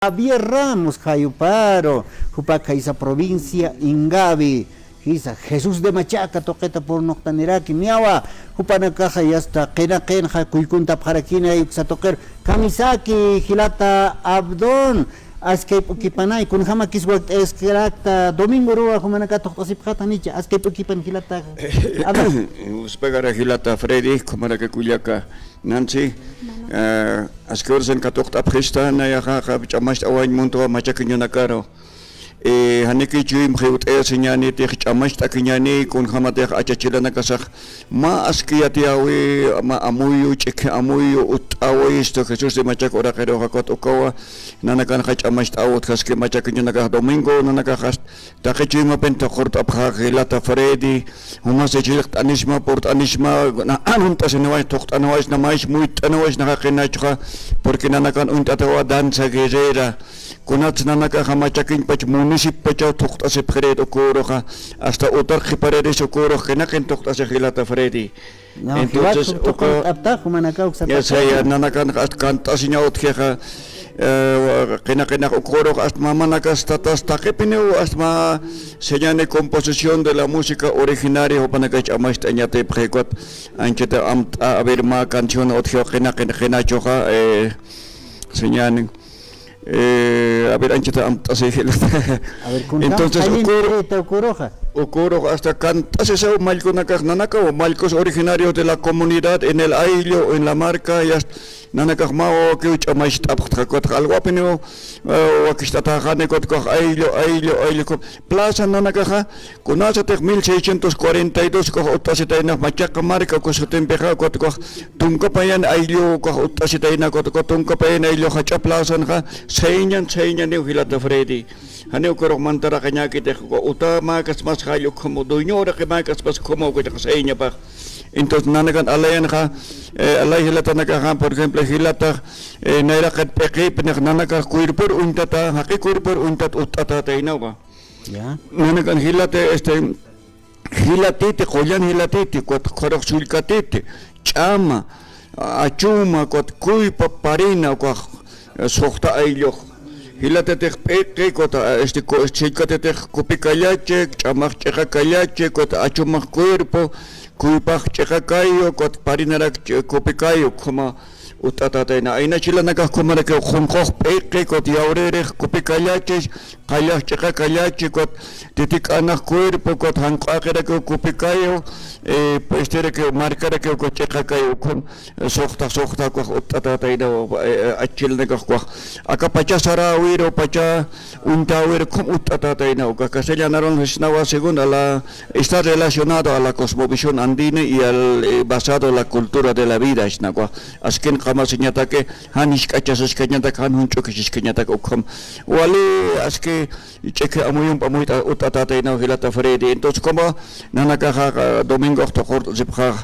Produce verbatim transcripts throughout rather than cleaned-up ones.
Javier Ramos, jayuparu, jupa khaysa provincia Ingavi, jisa Jesús de Machaca tuqita purnuqtaniraki, miyawa, jupanakaxa yasta qina qinxa kuykuntapxarakini uksa tuqir, kamisaki, jilata Abdón, askay p'ukipanay, kunjamakis wakt'ayaskarakta, Domingo Rua, jumanaka tuqt'asipxata nicha, askay p'ukipan jilata Abdón. Uspagara jilata Freddy, jumanaka kullaka. Nancy, eh, aski ursan katuqt'apxista, nayaxaxa ch'amacht'awañ muntwa machakiñunakaru. Eh, janiki chuyma jiwt'ayasiñänitix, ch'amacht'akiñäni, kunjamatix achachilanakasax mä aski yatiyäwi, mä amuyu, ch'ikhi amuyu, utt'awi, esto Jesús de Machaca uraqiruxa ukat ukawa, nanakanxa ch'amacht'aw utjaski machakiñunakax domingo, nanakax Taqi chuymapin tuqurt'apxä jilata Freddy, jumasa chillqt'anisma, purt'anisma, na, anunt'asiniways, tuqt'aniways, namaysa muyt'aniways, naxa qinachuxa, porque nanakan uñt'atawa danza guerrera, kunats nanakaxa machakiñpach municipiopachaw tuqt'asipxirit uka uruxa, hasta utar qhipariris uka urux qinaqin tuqt'asi jilata Freddy. No, entonces, jiwat uka tuqurt'apta, jumanaka uksa ya sea, ya nanakan hasta kant'asiñaw utjixa, eh, qina qinax uka urux hasta mamanakas tatas taqipiniw hasta mä señani composición de la música originaria, jupanaka ch'amacht'añatipxi ukat, anchita amt'a, a ver, mä canción utjiw qina qina qinachuxa, eh, señani. Eh, a ver, anchita amt'asï jilata. A ver, kunta, entonces, allin uka uru-, uka uruxa. Uka urux hasta kant'asisaw mallkunakax nanakaw, mallkus originarios de la comunidad en el ayllu, en la marca, y hasta nanakax mä wawakiw ch'amacht'apxtxa, ukat alwapiniw, eh, wakicht'atäxani, ukat ayllu, ayllu, ayllu, ukat plaza nanakaxa, kunasatix mil seiscientos cuarenta y dos ukax utt'asitayna Machaca marca uka sutimpixa, ukat ukax tunka payan ayllu ukax utt'asitayna, ukat ukax tunka payan ayllu jach'a plazanxa, sayñan, sayñaniw jilata Freddy. Janiw uka urux mantaraqañäkitix, uka uta mäkaspas jall ukham, dueño uraqi mäkaspas ukham, uka saiñapax. Entonces, nanakan alayanxa, eh, alay jilatanakaxa, por ejemplo, jilatax, eh, nayraqat p'iqipinix nanakax cuerpor uñtata, jaqi cuerpor uñtat utt'atätaynawa. Ya. Nanakan jilata, este, jilatiti, qullan jilatiti, ukat qhurux sullkatiti, ch'ama, achuma, ukat kuypa, parina, ukax, eh, suxta ayllux. Jilatatix p'iqi, ukat, eh, este, ku-, sullkatatix kupi kallachi, ch'amax ch'iqa kallachi, ukat achumax cuerpo, kuypax ch'iqa kayu, ukat parinarak ch-, kupi kayu, ukhama utt'atätayna. Ayna chilanakax ukhamarakiw qunqux p'iqi, ukat yawririx kupi kallachi, qallax ch'iqa kallachi, ukat titik'anax cuerpo, ukat janq'aqirakiw kupi kayu, eh, estirakiw, markarakiw, ukat ch'iqa kayu, ukham, eh, suxta, suxta, ukax utt'atätayna, eh, eh, achilanakax ukax. Aka pacha saräwiru, pacha uñtäwiru, ukham utt'atätayna, ukax castellanarun sisnawa, según a la, está relacionado a la cosmovisión andina y al, eh, basado la cultura de la vida, sisnawa. Askin qamasiñataki, jan jisk'achasiskañatak, jan junch'ukisiskañatak, ukham. Wali, aski, ch'ikhi amuyump amuyt'a utt'atätaynaw jilata Freddy. Entonces, como nanakaxa, ah, domingox tuqurt'asipxä.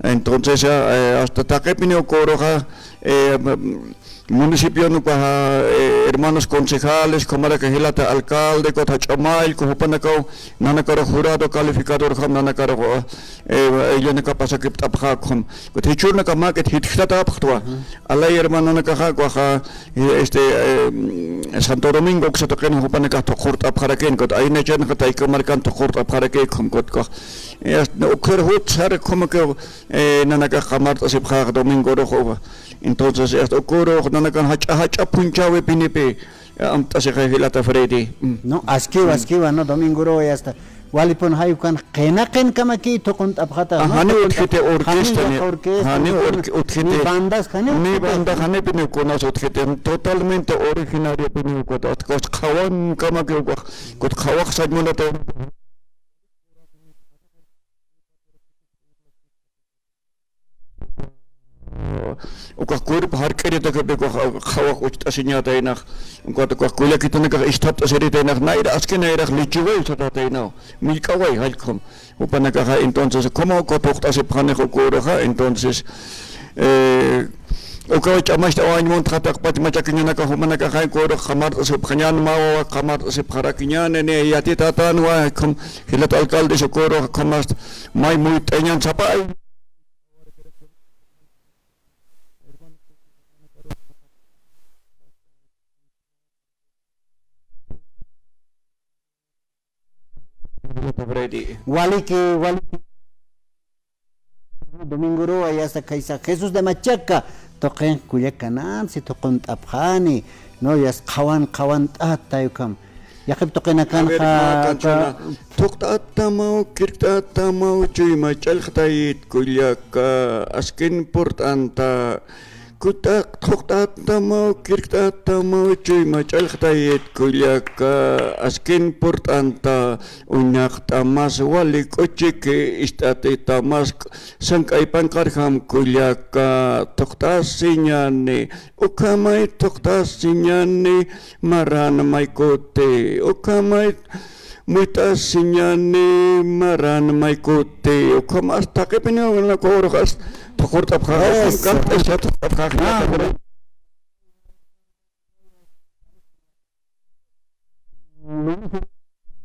Entonces, ah, eh, hasta taqipiniw uka uruxa, eh, m-, municipion ukaxa, eh, hermanos concejales, ukhamaraki jilata alcalde, ukat jach'a mallku, jupanakaw, nanakarux jurado calificadorjam, nanakarux, eh, ayllanaka pasakipt'apxä ukham. Ukat jichhürunaka mäk'it jitjtatapxtwa. Alay hermanonakaxa, ukaxa, eh, este, eh, Santo Domingo uksa tuqin jupanakax tuqurt'apxarakïn, ukat aynachanxa tayka markan tuqurt'apxarakï ukham, ukat ukax, eh, hasta ukhar jut sar ukhamakiw, eh, nanakax qamart'asipxä domingo urux uka. Entonces, hasta uka urux nanakan jach'a, jach'a phunchhäwipinipi, amt'asixa jilata Freddy. Mm. No, askiwa, askiwa, no, domingo urux ya está. Walipun jay ukan qina qinkamaki tuqunt'apxata, ¿no? Janiw utjiti orquesta, janiw ni, orquesta, janiw ni orque-, utjiti, ni bandas, janiw ni utjiti. Banda, janipiniw kunas utjiti, totalmente originariopiniw ukat, ukat qhawankamaki ukax, ukat qhawax sañ munata. Ukax cuerpo jark'iritakipi ukax qhawax ucht'asiñätaynax, ukat ukax kullakitanakax isthapt'asiritaynax, nayra aski nayrax lechugayu satätaynaw, millk'away jallkhum. Jupanakaxa, entonces, como uka tuqt'asipxanix uka uruxa, entonces, eh, ukaw ch'amacht'awañ muntxa taqpach machakiñanakax, jumanakaxa uka urux qamart'asipxañän, mä wawak qamart'asipxarakiñäni, ni yatitätänwa, jallkhum, jilat alcaldes uka urux, jallkhum, hasta may muyt'añän sapa ay. Freddy. Waliki, waliki. Domingo Rua, ya está, kaysa Jesús de Machaca, tuqin kullaka Nancy, tuqunt'apxani, no, ya qhawan, qhawant'ata, ukham. Yaqhip tuqinakanxa, a ver, ma canción, ka- thuqt'atamaw, kirkt'atamaw, chuyma ch'allxtayit kullaka, askin purt'anta, Kutaq thuqt'atamaw, kirkt'atamaw, chuyma ch'allxtayit kullaka, askin purt'anta, uñaqt'amas wali k'uchiki, ist'atitamas sank'aypanqarjam kullaka, thuqt'asiñani, ukhamay thuqt'asiñani, maran maykuti, ukhamay Muyt'asiñani maran maykuti, ukham hasta q'ipiniw, na, kawrux hasta thuqurt'apxax, eso, ukham kant'asha thuqt'apxax.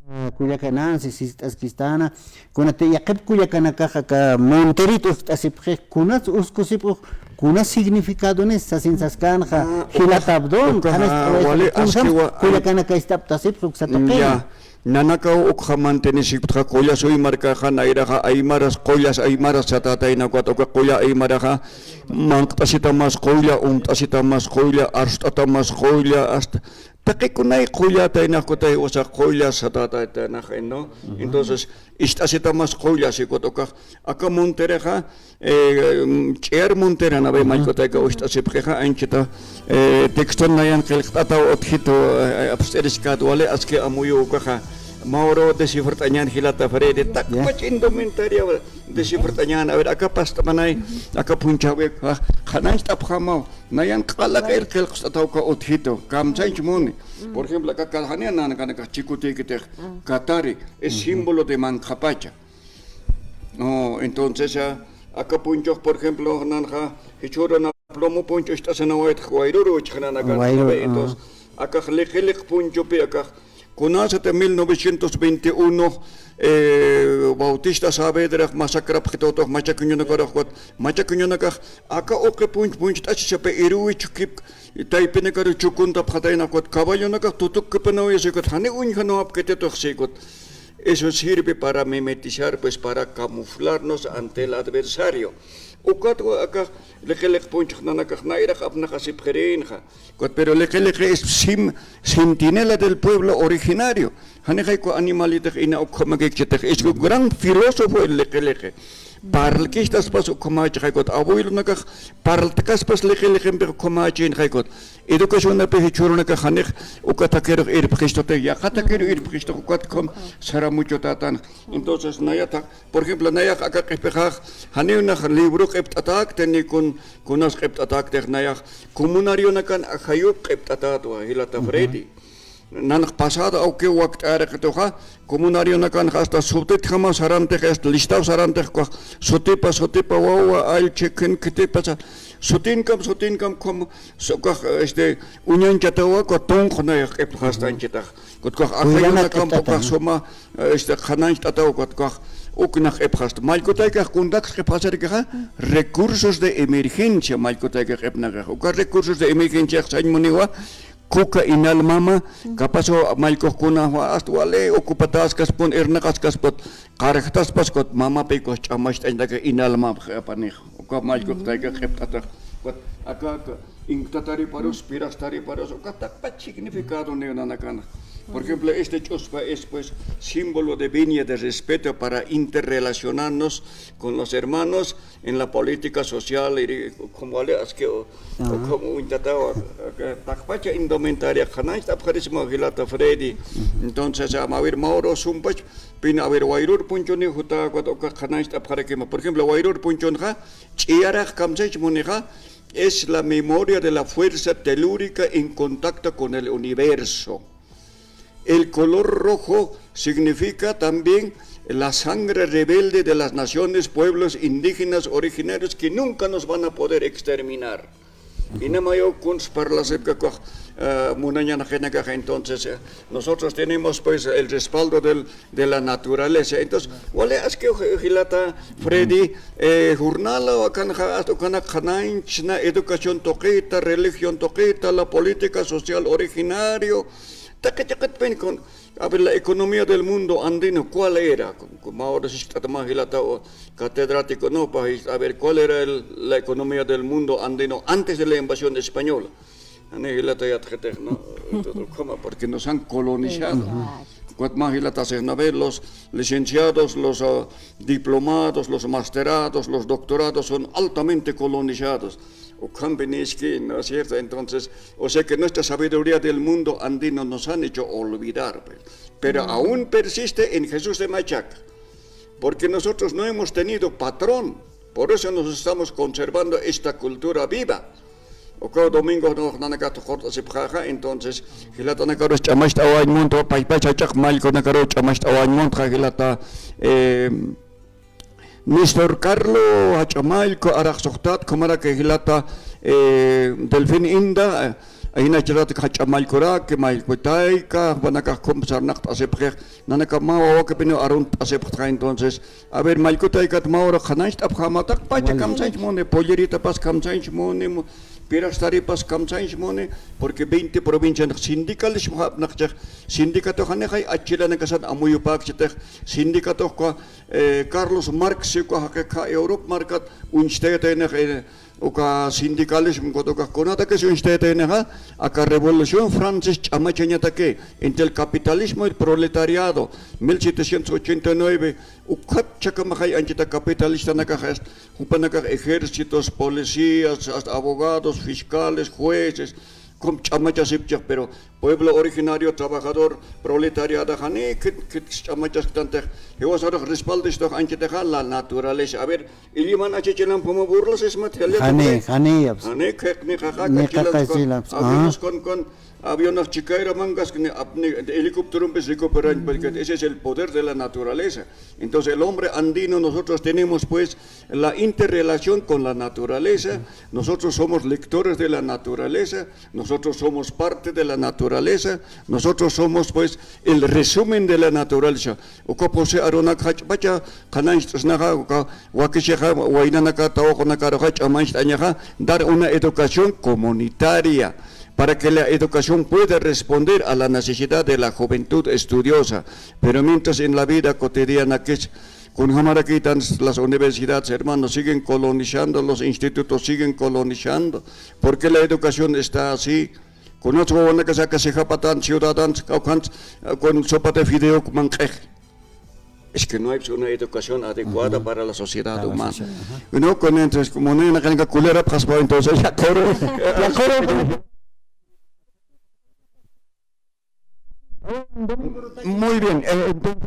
Ah, kullaka Nancy, sist'askistana, kunati yaqhip kullakanakax aka Monterito ist'asipxi, kunas uskusipux, kunas significado nis sasin saskanxa, ah, jilata Abdón, ukaxa, qhanas wali kunjam askiwa, kullakanaka ist'aptasipxi, uksa tuqin. Ya. Nanakaw ukxa mantenisipxta, qullas uy markaxa, nayraxa aymaras, qullas aymaras satätayna, ukat uka qulla aymaraxa, manq't'asitamas qulla, umt'asitamas qulla, arst'atamas qulla, hasta taqikunay qullätaynax, kutay usa qulla satätaynax, ¿no? Entonces, ist'asitamas qulla, si ukat ukax, aka Monterrixa, Eh, mm, ch'iyar Montera nawi, ajá, mallkutayka ucht'asipxixa, anchita, eh, texton nayan qillqt'ataw utjitu, eh, apst'iriskat wali, aski amuyu ukaxa. Mä uru descifrt'añän jilata Freddy, ya, takpach indumentaria descifrt'añän, a ver, aka past'apanay, aka phunchhäwi, ah, qhanañcht'apxamaw, nayan q'ala q'il qillqt'ataw ka utjitu, kamsañch muni. Por ejemplo, aka ka-, janiw nanakanak chikutïkitix, katari, es símbolo de manqhapacha. No, entonces, ah, aka phunchux, por ejemplo, nanxa, jichhüruna plomo phunchux ist'asanawaytx wayruru, jichhürunakan, wayruru, ¿no ve? Ah. Entonces, akax liqi liq phunchupi, akax, kunasati mil novecientos veintiuno, eh, Bautista Saavedrax masacrapxitutux machakuñunakarux, ukat, machakuñunakax, aka uqi phunch, phuncht'asisapi iruwi chukip, taypinakaru chukuntapxatayna, ukat, caballonakax tutukkipanawayasi, ukat, jani uñjanawapkititux, si, ukat. Eso sirve para mimetizar, pues, para camuflarnos ante el adversario. Ukat wa aka liqi liq phunchux nanakax nayrax apnaqasipxirinxa. Ukat, pero liqi liqi es sim-, centinela del pueblo originario. Janixay uka animalitix ina ukhamakikchitix. Es un gran filósofo el liqi liqi. Parlkistaspas ukhamächixay, ukat abuelonakax parltkaspas liqi liqimpix ukhamächinxay, ukat. Educacionapi jichhürunakax janix uka thakhirux irpxistutix, yaqha thakhirux irpxistux, ukat ukham saramuchutätan. Entonces, nayata, por ejemplo, nayax aka q'ipixax, janiw nax libro q'ipt'atäkti, ni kun, kunas q'ipt'atäktix, nayax comunarionakan ajayup q'ipt'atätwa, jilata Freddy. Nanx pasado awkiw wakt'ayaraqituxa, comunarionakanxa hasta sutitjama sarantix, hasta listaw sarantix, ukax sutipa, sutipa wawa, allchi, khintkhitipa, sa-, sutinkam, sutinkam, como, so-, ukax, este, uñanchatawa, uka tunq'u nayax q'ipxasta anchitax. Ukat ukax ajayunakamp ukax suma, este, qhanañcht'ataw, ukat ukax uknax q'ipxasta. Mallkutaykax kunatix q'ipxasarakixa, recursos de emergencia, mallkutaykax q'ipnakixa. Uka recursos de emergenciax sañ muniwa, Kuka INALMAMA, capaz mallkuxkuna hasta wali ocupatäskaspun, irnaqaskasput, qarjtaspas, ukat mamapi ukax ch'amacht'añtaki INALMAMA apanix. Uka mallkuxtayka q'ipt'atax. Ukat aka, aka inkthatariparus, pirastariparus, uka takpach significado niw nanakanxa. Por ejemplo, este ch'uspa es, pues, símbolo de venia, de respeto para interrelacionarnos con los hermanos, en la política social, iri, ukham wali aski, ukham uñtatawa, takpacha indumentaria qhanañcht'apxarisma jilata Freddy. Entonces, a ver, mä uru sumpach, pin, a ver, wayrur phunchuniw jutäkwa, uka qhanañcht'apxarakima. Por ejemplo, wayrur phunchunxa, ch'iyarax kamsach munixa, es la memoria de la fuerza telúrica en contacto con el universo. El color rojo significa también la sangre rebelde de las naciones, pueblos indígenas originarios que nunca nos van a poder exterminar. Inamayaw kuns parlasipka ukax, eh, munañanxinakax, entonces, eh, nosotros tenemos, pues, el respaldo del, de la naturaleza. Entonces, wali aski jilata Freddy, eh, jornalaw akanxa, hasta ukanak qhanañchna educación tuqita, religión tuqita, la política social originario, Taqi chiqitpin con, a ver, la economía del mundo andino, ¿cuál era? Con, con, ahora sí está más jilata o catedrático, ¿no? Pa, a ver, ¿cuál era el, la economía del mundo andino antes de la invasión española? Ani jilata yatxitix, ¿no? Todo como porque nos han colonizado. Exacto. Cuat más jilata se, ¿no ve? Los licenciados, los, ah, diplomados, los masterados, los doctorados son altamente colonizados. Ukham biniski, ¿no es cierto? Entonces, o sea que nuestra sabiduría del mundo andino nos han hecho olvidar, pues. Pero aún persiste en Jesús de Machaca, porque nosotros no hemos tenido patrón, por eso nos estamos conservando esta cultura viva. Ukaw domingo no nanaka tuqurt'asipxaxa, entonces, jilatanakaru ch'amacht'awañ muntxa, pachpach jach'aq mallkunakaru ch'amacht'awañ muntxa, jilata, eh, Néstor Carlo, jach'a mallku, araq suxtat, khumarak jilata, eh, Delfín Inda, eh, ayna chirat jach'a mallkurak, mallkutayka, jupanakax khum sarnaqt'asipxix, nanaka mä wawakipiniw arunt'asipxtxa, entonces, a ver, mallkutaykat mä ura qhanañcht'apxäma, taqpacha kamsañch muni, polleritapas kamsañch muni, mu-, pirastaripas kamsañch muni, porque veinte provincianx sindicalismo japnaqchix, sindicatoxanixay achilanakasan amuyupäkchitix, sindicatoxka, eh, Carlos Marx, uka jaqi kha Europa markat uñchtayataynix, eh, uka sindicalismo, ukat uka kunatakis uñchtayataynixa, aka Revolución Francesa ch'amachañataki, entre el capitalismo y el proletariado, mil setecientos ochenta y nueve, ukhat chhakamaxay anchita capitalistanakaxa, jupanakax ejércitos, policías, hasta abogados, fiscales, jueces, khum ch'amachasipchix, pero pueblo originario, trabajador, proletariado, jani khit, khit ch'amachasktanti, jiwasarux respaldo istux anchitaxa la naturaleza. A ver, illiman achichilamp juma burlasismat, jani, jani, jani, khiqni, qaqa, ni kachilan, qaqa, chilan, aviones, ah, con, con aviones chikayra mangas, ni, ap-, ni helicópterompis recuperañ, porque ese es el poder de la naturaleza. Entonces, el hombre andino, nosotros tenemos, pues, la interrelación con la naturaleza, nosotros somos lectores de la naturaleza, nosotros somos parte de la naturaleza, nosotros somos, pues, el resumen de la naturaleza. Uka pusi arunak jach'pacha qhanañcht'asnaxa, uka wakisixa, waynanaka, tawaqunakaruxa ch'amañcht'añaxa, dar una educación comunitaria para que la educación pueda responder a la necesidad de la juventud estudiosa. Pero mientras en la vida cotidiana que es, kunjamarakïtan, las universidades, hermanos, siguen colonizando, los institutos siguen colonizando. ¿Por qué la educación está así? Kunats wawanakasa kasijapatan ciudadans, kawkhans, eh, con sopa de fideo manq'ix. Es que no hay una educación adecuada para la sociedad humana. Para la sociedad, ajá. No, con entonces, como no hay una clínica culera, pues, entonces, ya coro, ya coro. Muy bien, eh, entonces,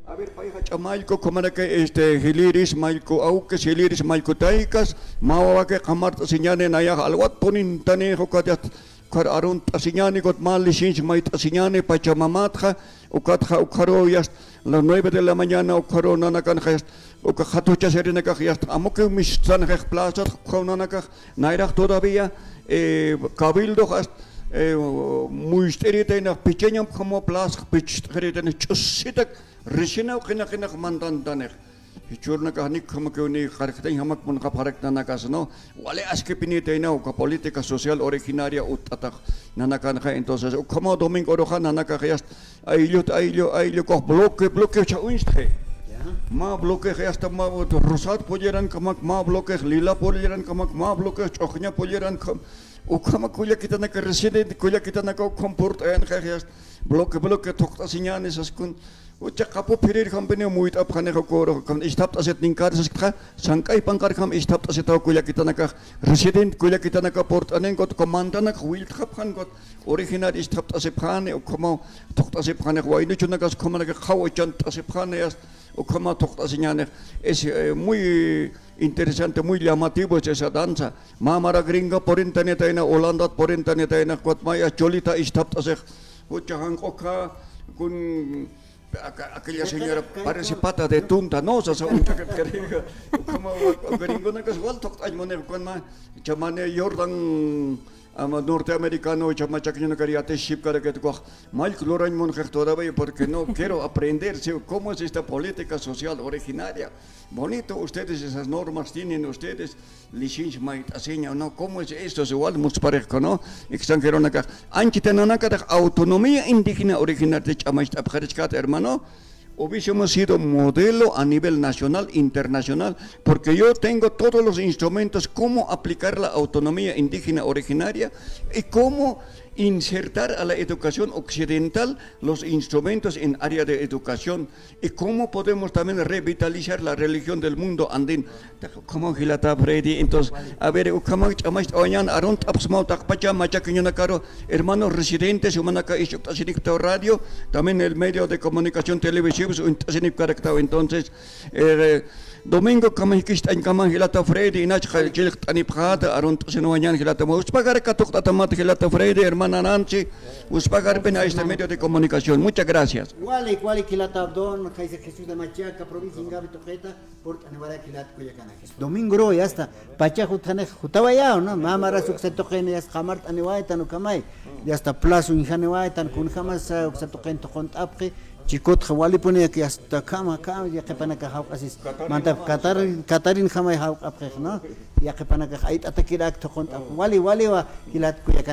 a ver, payxa ch'amallku, khumaraki, este, jiliris mallku awkis, jiliris mallku taykas, mä wawaki qhamart'asiñäni nayax alwat punintanix, ukat yast, ukhar arunt'asiñäni, ukat mä licencia mayt'asiñäni, pachamamatxa, ukatxa, ukharu yast, las nueve de la mañana, ukharu nanakanxa yast, uka qhatuchasirinakax yast, amukiw mistsanxix plazat, ukhaw nanakax, nayrax todavía, eh, cabildox hasta, eh, muyst'iritaynax pichañamp jamaw plazax picht'iritaynax ch'usitak risinaw qinaqinaq mantantanix. Jichhürunakax ni ukhamakiw ni qarjtañ jamak munxapxarak nanakas, ¿no? Wali askipinitaynaw uka política social originaria utt'atax nanakanxa. Entonces, ukhamaw domingo uruxa nanakax yast, ayllut, ayllu, ayllu, ukax bloque, bloque chha uñstxi. Ya. Mä bloquex yasta mä Rosat pollerankamak, mä bloquex Lila pollerankamak, mä bloquex Ch'uxña pollerankamak. Ukhama kullakitanaka residente, kullakitanaka ukham purt'ayanxix yast. Bloque, bloque thuqt'asiñäni saskun. Ucha qapu phirir jampiniw muyt'apxanix uka urux, ist'apt'asit ninkar sasktxa, sank'ay panqarjam ist'apt'asitaw kullakitanakax, residente kullakitanaka purt'anin, ukat uka mantanakax willtxapxan, ukat original ist'apt'asipxani, ukhamaw thuqt'asipxanix, waynuchunakas ukhamanakax qhaw uchant'asipxani, yast, ukhamaw thuqt'asiñänix. Es, eh, muy interesante, muy llamativo es esa danza. Mä mara gringa purintanitayna, Holandat purintanitayna, ukat mä yast chulita ist'apt'asix, ucha janq'ukha, kun Aka-, aquella señora parece pata de tonta, ¿no? Sasa, uñchakatkarïnxa. Ukhama, gringonakas wal thuqt'añ munix, ukan mä, chamani Jordan, ama norteamericano, chamachakiñanakar yatishipkarakit ukax, mallk lurañ munxix todavía, porque no quiero aprender si, cómo es esta política social originaria. Bonito, ustedes esas normas tienen ustedes, licencia mayt'asiña, ¿no? ¿Cómo es esto? Si wal musparixku, ¿no? Extranjeronakax, anchitananakatix autonomía indígena originaria ch'amacht'apxarachkata, hermano. Hubiésemos sido modelo a nivel nacional, internacional, porque yo tengo todos los instrumentos cómo aplicar la autonomía indígena originaria y cómo insertar a la educación occidental los instrumentos en área de educación y cómo podemos también revitalizar la religión del mundo andino. Ukhamaw jilata Freddy, entonces, a ver, ukhamaw ch'amacht'awañan, arunt'apxsmaw taqpacha machakiñanakaru, hermanos residentes, jumanaka isch'ukt'asinikta radio, también el medio de comunicación televisivo, uñt'asinipkaraktaw, entonces, eh, domingo kamay kist'añkama jilata Freddy, inach chillqt'anipxata, arunt'asiniwañan jilata, uspagar katuqt'atamat jilata Freddy, hermana Nancy, uspagarpin a este medio de comunicación. Muchas gracias. Wali, wali jilata Abdón, Kaiser Jesús de Machaca, provincia Ingavi tuqita. Purt'aniwayaki jilata kullakanaka. Domingo ru, ya está. Pacha jutxanix jutawayaw, ¿no? Mamaras uksa tuqin, ya está, qamart'aniwaytan ukhamay. Ya está, plazo uñjaniwaytan, kunjamas, ah, uksa tuqin tuqunt'apxi. Chikutxa walipuni, ya está, khama, khama, yaqhipanakax jawq'asis. Manta Catar-, Catarinjamay jawq'apxix, ¿no? Yaqhipanakax ayt'atakirak tuqunt'apxi. Wali, waliwa, jilata kullakanaka.